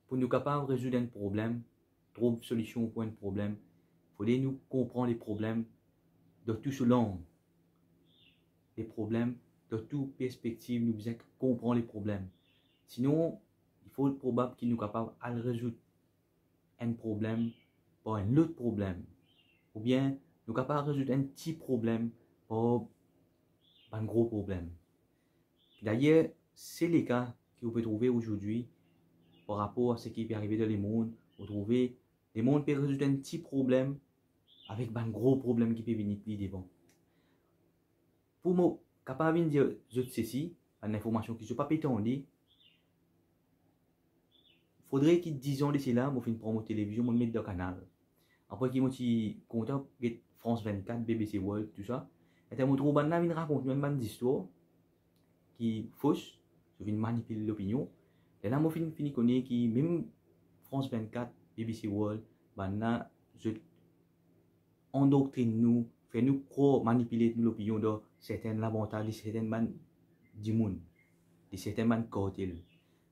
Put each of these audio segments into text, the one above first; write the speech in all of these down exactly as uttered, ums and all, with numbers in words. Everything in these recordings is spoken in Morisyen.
Pou nou kapav rezoud enn problem, trouv solision pou enn problem, fode nou konpran le problem dan tou so lang. Le problem dan tou perspektiv, nou bizin konpran le problem. Sinon, li for probab ki nou kapav al rezoud enn problem par enn lot problem, oubien nou kapav rezoud enn ti problem par bann gro problem. Dayer, se leka ki ou pe trouve azordi par rapor a seki pe arive dan lemond. Ou trouve lemond pe rezoud enn ti problem avek bann gro problem ki pe vini pli devan. Pou mo kapav vinn dir zot sesi, bann linformasion ki zot pa pe tande, fodre ki diz an de sela, mo finn pran mo televizion, mo met dan kanal. Apre ki mo ti kontan get France vingt-quatre, B B C World, tousa, eta mo trouv bann la vinn rakont nou enn bann zistwar ki fos, zot vinn manipil lopinion. Lerla mo finn fini kone ki mem France vingt-quatre, B B C World, bann la, zot andoktrin nou, fer nou krwar, manipile nou lopinion dan sertin lavantaz de sertin bann dimoun, de sertin bann kartel.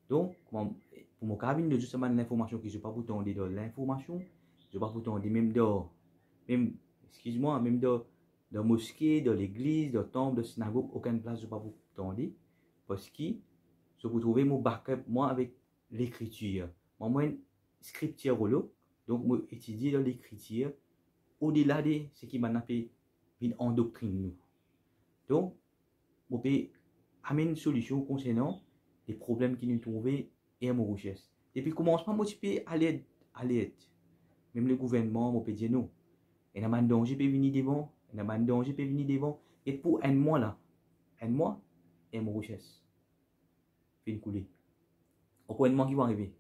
Donk, kouma, pou mo kapav vinn donn zot sa bann linformasion ki zot pa pou tande dan linformasion, zot pa pou tande mem dan, mem, eskiz mwa, mem dan, dan moske, dan legliz, dan tanp, dan sinagog, okenn plas zot pa pou tande, parski zot pou trouve mo back up mwa avek Lekritir. Mwa, mo enn skriptirolog, donk mo etidie dan Lekritir, odela de seki bann la pe vinn andoktrin nou. Donk, mo pe amenn solision konsernan le problem ki nou trouve er Mauritius. Depi koumansman, mo ti pe alert, alert. Mem le gouvernman, mo pe dir non. Ena bann danze pe vini devan, ena bann danze pe vini devan. E pou enn mwa la, enn mwa, er Mauritius finn koule. Ankor enn mwa ki pou arive?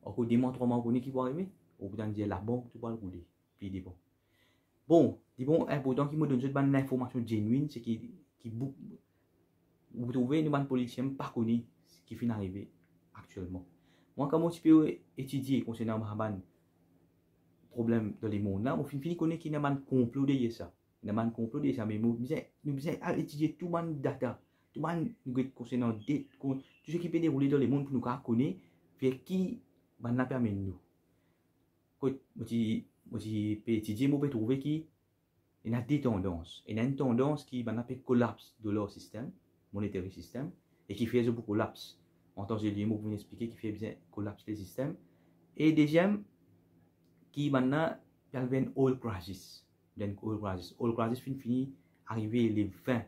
Ankor de mwa, trwa mwa, ou kone ki pou arive? Ou pou tann dir labank tou pou al koule, pli devan. Bon, li bon inportan ki mo donn zot bann linformasion genuine, seki, ki bou-, ou trouve nou bann politisien pa kone ki finn arive aktielman. Mwa, kan mo ti pe etidie konsernan bann problem dan lemond la, mo finn fini kone ki ena bann konplo deryer sa. Ena bann konplo deryer sa, me mo bizin, nou bizin al etidie tou bann data, tou bann, nou get konsernan de, kon, tou seki pe deroule dan lemond pou nou kapav kone ver ki bann la pe amenn nou. Kot mo ti, mo ti pe etidie, mo pe trouve ki ena de tandans. Ena enn tandans ki bann la pe kolaps dolar sistem, monetary system, e ki fer zot pou kolaps. An tan de ler, mo pou vinn explike ki fer bizin kolaps le sistem. E deziem, ki bann la pe al ver enn oil crisis. Enn oil crisis. Oil crisis finn fini arive le vin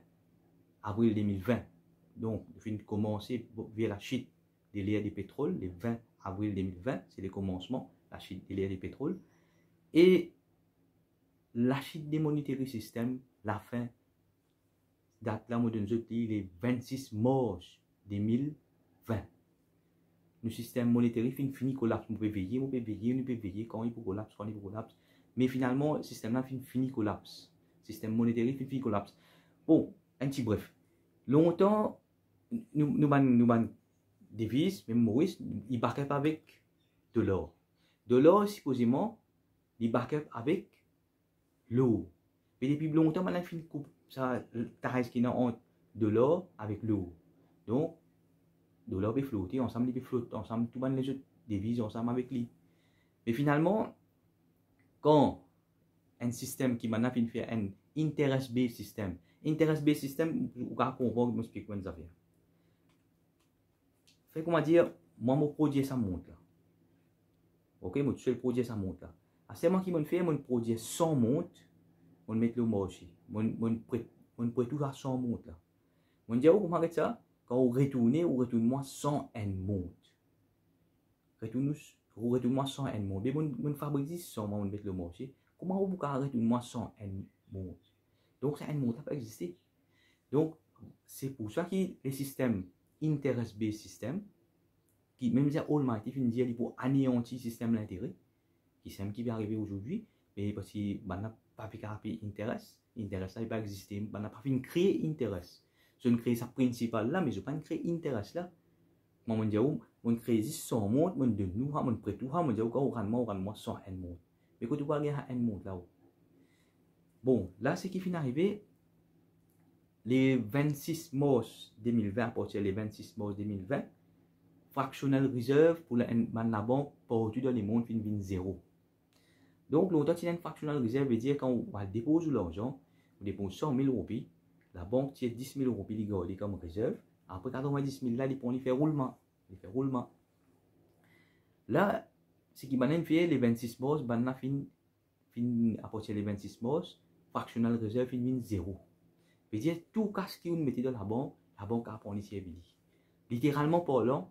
avril de mil vin. Donk, finn koumanse ver lachit de ler de petrol, le vin avril de mil vin, se le koumansman, lachit de ler de petrol. E lachit de monetary system, lafin, dat la mo donn zot li, le vennsis mars de mil vin. Nou sistem monetary finn fini kolaps, mo pe veye, mo pe veye, nou pe veye, kan li pou kolaps, kan li pou kolaps. Me finalman, sistem la finn fini kolaps. Sistem monetary finn fini kolaps. Bon, enn ti bref. Lontan, nou, nou bann, nou bann deviz, mem Moris, li back up avek dolar. Dolar, sipozeman, li back up avek lor. Me depi lontan, bann la finn koup sa ties ki ena ant dolar avek lor. Donk, dolar pe flote ansam, li pe flot ansam tou bann lezot deviz ansam avek li. Me finalman, kan enn sistem ki bann la finn fer enn interest based system, interest based system, ou kapav konpran ki mo explik enn zafer. Fer koumadir, mwa mo prodir sa mont la. Ok, mo tousel prodir sa mont la. Aster mwa ki mo'nn fer, mo'nn prodir san mont, mo'nn met lor marse. Mo'nn, mo'nn pret, mo'nn pret ou sa san mont la. Mo'nn dir ou, kouma get sa, kan ou retourne, ou retourn mwa san enn mont. Retourn ou, ou retourn mwa san enn mont. Be mo'nn, mo'nn fabrik zis san, mo'nn met lor marse. Kouma ou pou kapav retourn mwa san enn mont? Donk, sa enn mont la pa existe. Donk, se pou sa ki le sistem interest based system, ki mem si Almighty finn dir li pou aneyanti sistem lintere, ki sa mem ki pe arive azordi, me parski bann la pa pe kapav pey interes, interes la, li pa existe, bann la pa finn kree interes. Zot inn kree sa prinsipal la, me zot pa'nn kree interes la. Mwa, mo'nn dir ou, mo'nn kree zis san mont, mo'nn donn ou sa, mo'nn pret ou sa, mo'nn dir ou, kan ou rann mwa, ou rann mwa san enn mont. Me kot ou pou al gagn sa enn mont la, ou? Bon, la, seki finn arive, le vennsis mars de mil vin, apartir le vennsis mars de mil vin, fractional reserve pou la, enn, bann labank partou dan lemond finn vinn zero. Donk, lontan ti ena enn fractional reserve, vedir kan ou al depoz ou larzan, ou depoz san mil roupi, labank tir dis mil roupi, li garde kom rezerv, apre katrevin-dis mil la, li pran, li fer roulman, li fer roulman. La, seki bann la inn fer, le vennsis mars, bann la finn, finn, apartir le vennsis mars, fractional reserve finn vinn zero. Vedir, tou kas ki ou mete dan labank, labank kapav pran li servi li. Literalman parlan,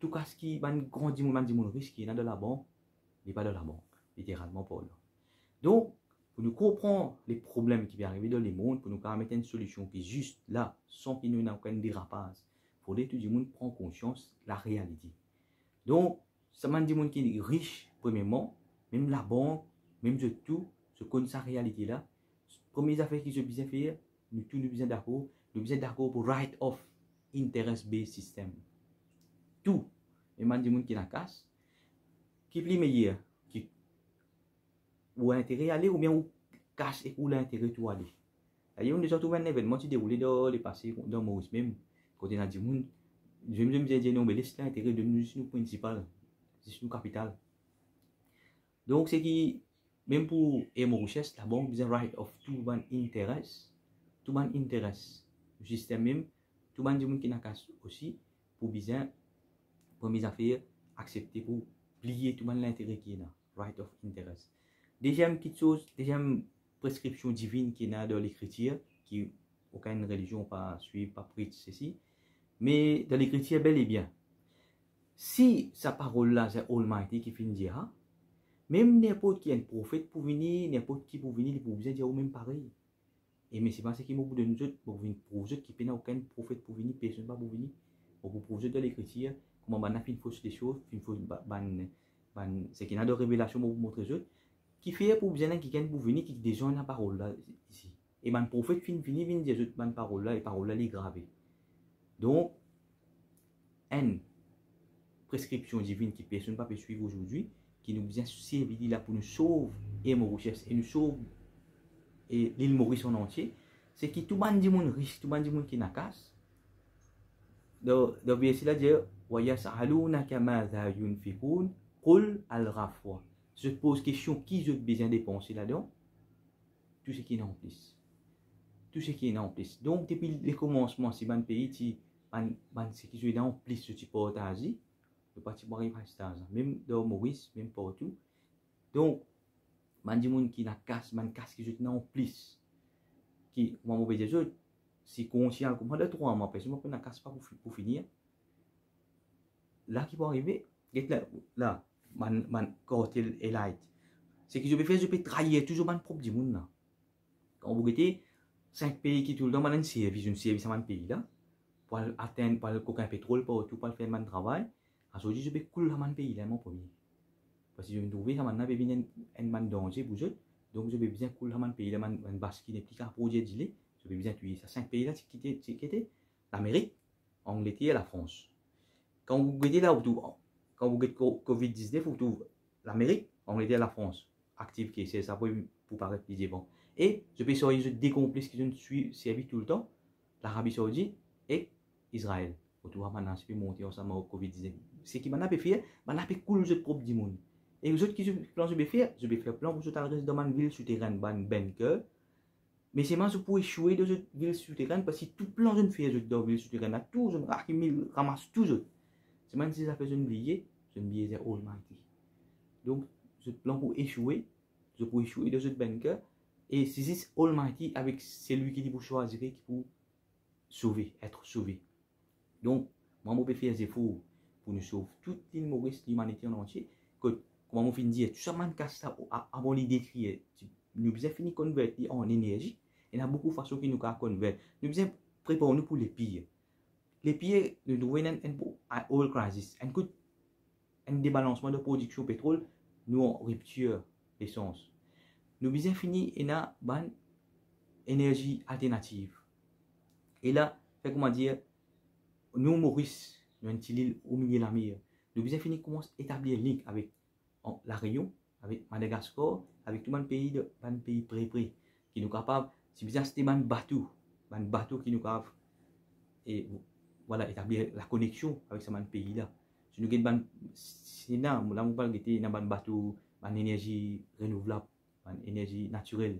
tou kas ki bann gran dimoun, bann dimoun ris ki ena dan labank, li pa dan labank, literalman parlan. Donk, pou nou konpran le problem ki pe arive dan lemond, pou nou kapav met enn solision ki zis la, san ki nou ena okenn derapaz, fode tou dimoun pran konsians larealite. Donk, sa bann dimoun ki ris, premieman, mem labank, mem zot tou, zot konn sa realite la. Premie zafer ki zot bizin fer, nou tou nou bizin dakor, nou bizin dakor pou write off interest based system. Tou, mem bann dimoun ki ena kas, ki pli meyer, ki ou intere ale oubien ou kas ek ou lintere tou ale. Dayer, nou deza trouv enn evennman ti deroule dan lepase, dan Moris mem, kote ena dimoun, zot mem, zot mem dir, "Non, me les lintere, donn nou zis nou prinsipal, zis nou kapital." Donk, seki mem pou Air Mauritius, labank bizin write off tou bann interest, tou bann interest. Sistem mem, tou bann dimoun ki ena kas osi, pou bizin, premie zafer, aksepte pou bliye tou bann lintere ki ena, write off interest. Deziem kitsoz, deziem preskripsion divinn ki ena dan Lekritir, ki okenn relizion pa swiv, pa preach sesi, me dan Lekritir, bel e bien, si sa parol la, se Almighty ki finn dir sa, mem ninport ki enn profet pou vini, ninport ki pou vini, li pou bizin dir ou mem parey. E me se pa seki mo pou donn zot, mo pou vinn prouv zot ki pena okenn profet pou vini, personn pa pou vini. Mo pou prouv zot dan Lekritir, kouma bann la finn fos lesor, finn fos ba-, bann, bann, seki ena dan Revelasion, mo pou montre zot. Kifer pou bizin enn kikenn pou vini, ki deza ena parol la isi. E bann profet finn vini, vinn dir zot bann parol la, e parol la, li grave. Donk, enn preskripsion divinn ki personn pa pe swiv azordi, ki nou bizin servi li la pou nou sov Air Mauritius e nou sov, e, lil Moris an antie, seki tou bann dimoun ris, tou bann dimoun ki ena kas, dan, dan verse la dir, "Wa yas'alunaka madha yunfiqun, qul al-afwa." Zot poz kestion ki zot bizin depanse ladan, tou seki ena anplis. Tou seki ena anplis. Donk, depi lekomansman, si bann pei ti, bann, bann seki zot ena anplis, zot ti partaze, nou pa ti pou ariv a sa larzan. Mem dan Moris, mem partou. Donk, bann dimoun ki ena kas, bann kas ki zot ena anplis, ki, kouma mo pe dir zot, si konsi al kouma dan trwa mwa, personn pa pou ena kas pa pou fi-, pou fini. La ki pou arive, get la, la, bann, bann kartel elite. Seki zot pe fer, zot pe trair touzour bann prop dimoun la. Kan ou gete, sink pei ki toultan bann la servi, zot servi sa bann pei la, pou al atenn, pou al kokin petrol partou, pou al fer bann travay. Azordi, zot pe koul sa bann pei la, mo premie. Parski zot trouve sa bann la pe vinn enn, enn bann danze pou zot. Donk, zot pe bizin koul sa bann pei la, bann, bann bas ki nepli kapav prodir dile, zot pe bizin touye sa. Sink pei la, ti kite, ti kite, Lamerik, Angleter, Lafrans. Kan ou gete la, ou trouv, kan ou get ko-, covid diznef, ou trouv Lamerik, Angleter, Lafrans, aktiv ki se sa pou, pou paret pli devan. E zot pe sarye zot de konplis ki zot swiv, servi toultan, Larabi Saoudi ek Izrael. Ou trouv bann la ti pe monte ansam ar covid diznef. Seki bann la pe fer, bann la pe koul zot prop dimoun. E zot ki zot plan zot pe fer, zot pe fer plan pou zot al res dan bann vil souterenn, bann bunker, me selman zot pou esoue dan zot vil souterenn, parski tou plan zot fer zot dan vil souterenn la, tou zot rakimil, ramas tou zot. Selman se zafer zot bliye, zot bliye se Almighty. Donk, zot plan pou esoue, zot pou esoue dan zot bunker, e se zis Almighty avek selwi ki li pou swazir ki pou sove, et sove. Donk, mwa, mo pe fer zefor pou nou sov tou lil Moris, limanite an antie. Kot, kouma mo finn dir, tou sa bann kas la, a-, avan li detrir, ti, nou bizin fini konvert li an enerzi. Ena boukou fason ki nou kapav konvert. Nou bizin prepar nou pou lepir. Lepir, nou trouve enn, enn pou, a, oil crisis. Enn kout, enn debalansman dan prodiksion petrol, nou an riptir lesans. Nou bizin fini ena bann enerzi alternativ. E la, fer kouma dir, nou Moris, nou enn ti lil omilie lamer. Nou bizin fini koumans etablir link avek, an, La Réunion, avek Madagaskar, avek tou bann pei de, bann pei pre pre, ki nou kapav, si bizin aste bann bato, bann bato ki nou kapav, e, vwala, etablir lakoneksion avek sa bann pei la. Si nou get bann, si ena, la mo pa gete, ena bann bato, bann enerzi renouvlab, bann enerzi natirel.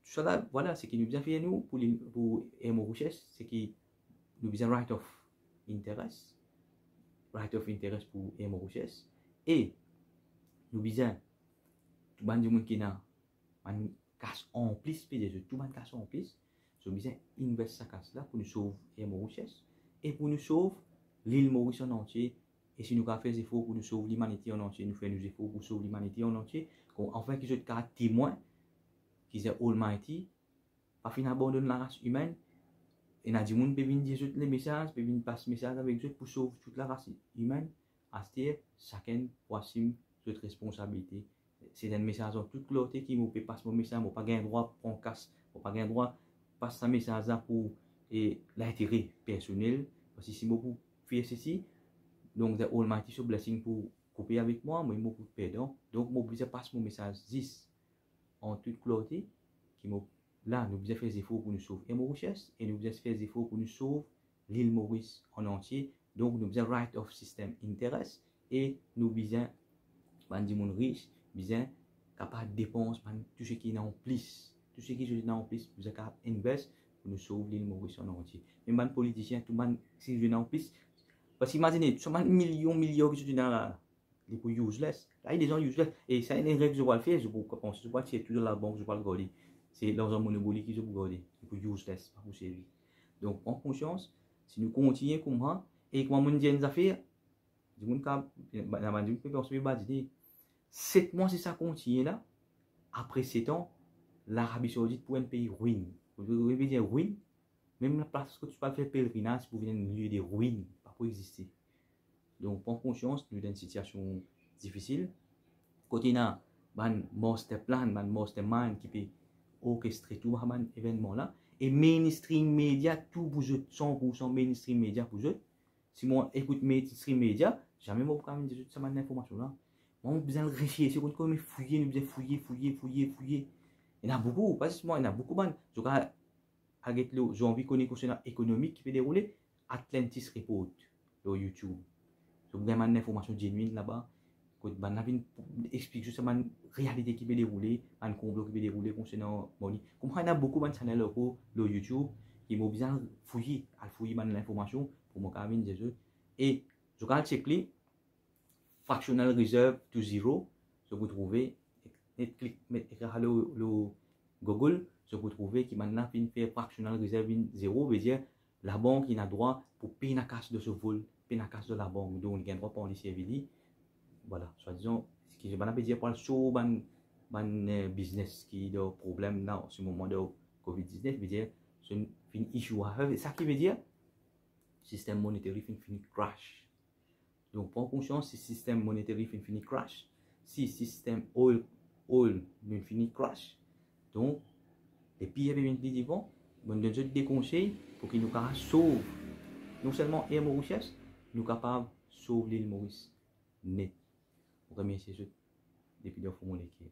Tousala, vwala, seki nou bizin fer nou pou li, pou Air Mauritius, seki nou bizin right of interest, right of interest pou Air Mauritius, e nou bizin, tou bann dimoun ki ena bann kas anplis, pe dir zot, tou bann kas anplis, zot bizin invest sa kas la pou nou sov Air Mauritius e pou nou sov lil Moris an antie. E si nou kapav fer zefor pou nou sov limanite an antie, nou fer nou zefor pou sov limanite an antie, kon, afin ki zot kapav temwin ki The Almighty pa finn abandonn laras imenn. Ena dimoun pe vinn dir zot lemesaz, pe vinn pas mesaz avek zot pou sov tou laras imenn. Aster, sakenn pou asim zot responsabilite. Se enn mesaz an tout klarte ki mo pe pas mo mesaz, mo pa gagn drwa pran kas, mo pa gagn drwa pas sa mesaz la pou, e, lintere personel, parski si mo pou fer sesi, donk The Almighty so blessing pou koupe avek mwa, mwa mo pou perdan. Donk mo bizin pas mo mesaz zis an tout klarte, ki mo, la, nou bizin fer zefor pou nou sov Air Mauritius e nou bizin fer zefor pou nou sov lil Moris an antie. Donk nou bizin right of system interest e nou bizin, bann dimoun ris bizin kapav depans bann tou seki ena anplis, tou seki zot ena anplis, bizin kapav invest pou nou sov lil Moris an antie. Mem bann politisien, tou bann, si zot ena anplis, parski imazine, tou sa bann milion, miliar ki zot ena la, li pou useless. La, li deza useless. E sa, enn reg zot pou al fer, zot pou komanse, zot pou al tir tou dan labank, zot pou al garde. Se larzan Monopoly ki zot pou garde. Li pou useless, pa pou servi. Donk, pran konsians, si nou kontigne koumsa, e kouma mo dir enn zafer, dimoun ka, ena bann dimoun pe panse pe badine. Set mwa si sa kontigne la, apre set an, Larabi Saoudit pou enn pei rwinn. Rwinn, rwinn, mem laplas kot ou pe al fer pelerinaz pou vinn enn lie de rwinn, pa pou existe. Donk, pran konsians, nou dan enn sitiasion difisil. Kot ena bann master plan, bann mastermind ki pe orkestre tou bann evennman la. E mainstream media, tou pou zot, san pou san mainstream media pou zot. Si mo ekout mainstream media, zame mo pou kapav vinn dir zot sa bann linformasion la. Mwa, mo bizin al recherche, kot kouma fouye, nou bizin fouye, fouye, fouye, fouye. Ena boukou, pa zis mwa, ena boukou bann. Zot kapav al get lor, zot anvi kone konsernan ekonomi ki pe deroule, Atlantis Report lor YouTube. Zot pou gagn bann linformasion genuine laba, kot bann la vinn explik zot sa bann realite ki pe deroule, bann konplo ki pe deroule konsernan moni. Kouma ena boukou bann channel ankor lor YouTube, ki mo bizin al fouye, al fouye bann linformasion pou mo kapav vinn dir zot. E zot kapav al check li, fractional reserve to zero, zot pou trouve, met klik, met ekrir lor, lor Google, zot pou trouve ki bann la finn fer fractional reserve vinn zero, vedir labank ena drwa pou pena kas dan so vol, pena kas dan labank, donk li gagn drwa pa anvi servi li. Vwala, swadizan, seki bann la pe dir pou al sov bann, bann, eh, biznes ki dan problem la, an se moman dan covid diznef, vedir, so finn issue a, sa ki vedir, sistem monetary finn fini crash. Donk, pran konsians, si sistem monetary finn fini crash, si sistem oil, oil finn fini crash, donk, lepir pe vinn pli divan. Mo donn zot de konsey pou ki nou kapav sov, non selman Air Mauritius, nou kapav sov lil Moris net. Mo remersie zot depi dan fon mo leker.